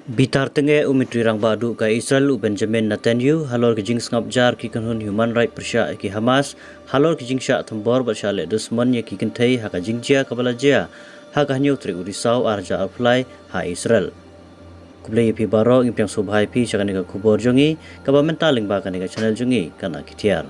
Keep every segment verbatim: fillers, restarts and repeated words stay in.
Bitar tyngeh u Myntri Rangbah Duh ka Israel u Benjamin Netanyahu halor ki jingsngap jar ki kynhun human rights pyrshah ïa ki Hamas halor ki jingshah thombor bad shah leh dusmon ïa ki kynthei ha ka jingjia kaba la jia ha ka hynñiew tarik u Risaw ar hajar arphew lai ha Israel. Khublei ïa phi baroh, ngi pdiang sngewbha ïa phi sha kane ka khubor jong ngi kaba mynta lyngba kane ka channel jong ngi, Kanak Ki Tiar.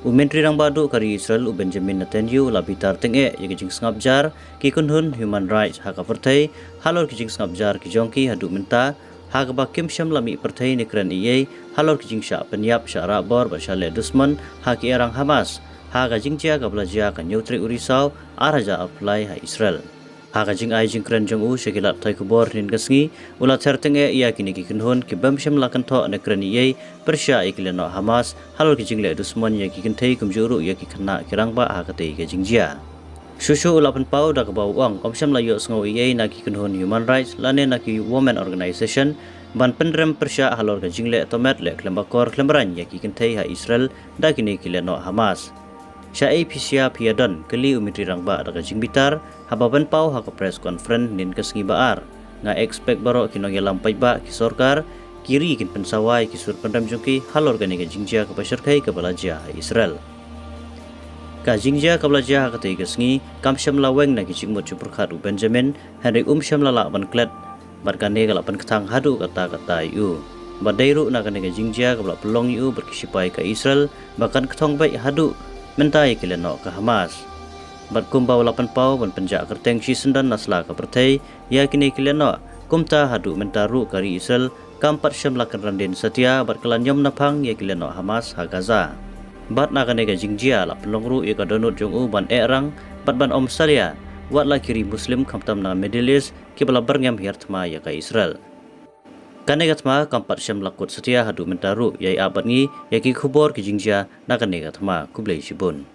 U Myntri Rangbah Duh ka ri Israel u Benjamin Netanyahu u la bitar tyngeh ïa ki jingsngap jar ki kynhun human rights ha ka pyrthei halor ki jingsngap jar ki jong ki haduh mynta, ha kaba kim shym la mih pyrthei ne kren ei ei halor ki jingshah pynïap, shah rah bor bad shah leh dusmon ha ki ïarang Hamas ha ka jingjia kaba la jia ka hynñiew tarik u Risaw ar hajar arphew lai ha Israel. Ha ka jingai jingkren jong u sha ki lad pathai khubor hynnin ka sngi, u la ther tyngeh ïa kine ki kynhun ki bym shym la kynthoh ne kren ei ei pyrshah ïa ki lehnoh Hamas halor ki jingleh dusmon ïa ki kynthei kumjuh ruh ïa ki khynnah ki rangbah ha katei ka jingjia. Shuh shuh u la pynpaw da kaba u ong ym shym la ïohsngew ei ei na ki kynhun human rights lane na ki women organization ban pynrem pyrshah halor ka jingleh tohmet leh khlem akor khlem rain ïa ki kynthei ha Israel da kine ki lehnoh Hamas. Sha ei phi sha phi ïa don, kylli u Myntri Rangbah da ka jingbitar haba pynpaw ha ka press conference hynnin ka sngi ba ar. Nga expect baroh ki nongïalam paidbah, ki sorkar, ki ri kin pynsawa ïa ki sur pynrem jong ki halor kane ka jingjia kaba shyrkhei kaba la jia ha Israel. Ka jingjia kaba la jia ha katei ka sngi kam shym la weng na ki jingmut jingpyrkhat u Benjamin, hynrei um shym la lah ban klet bad kane ka la pynkthang haduh katta katta ïa u. Bad dei ruh na kane ka jingjia kaba la pynlong ïa u bad ki shipai ka Israel ba kan kthong beit haduh mynta ïa ki lehnoh ka Hamas. Bad kumba u la pynpaw ban pynjah kyrteng shisyndon na sla ka pyrthei ïa kine ki lehnoh, kumta haduh mynta ruh ka ri Israel kam pat shym la kynran dien satia bad ka la ñiom naphang ïa ki lehnoh Hamas ha Gaza. Bad na kane ka jingjia la pynlong ruh ïa ka dohnud jong u ban eh rang bad ban ym salia wat la ki ri Muslim khamtam na Middle East kiba la byrngem hiar thma ïa ka Israel. Kane ka thma kam pat shym la kut satia haduh mynta ruh. Ïai ap bad ngi ïa ki khubor ki jingjia na kane ka thma. Khublei shibun.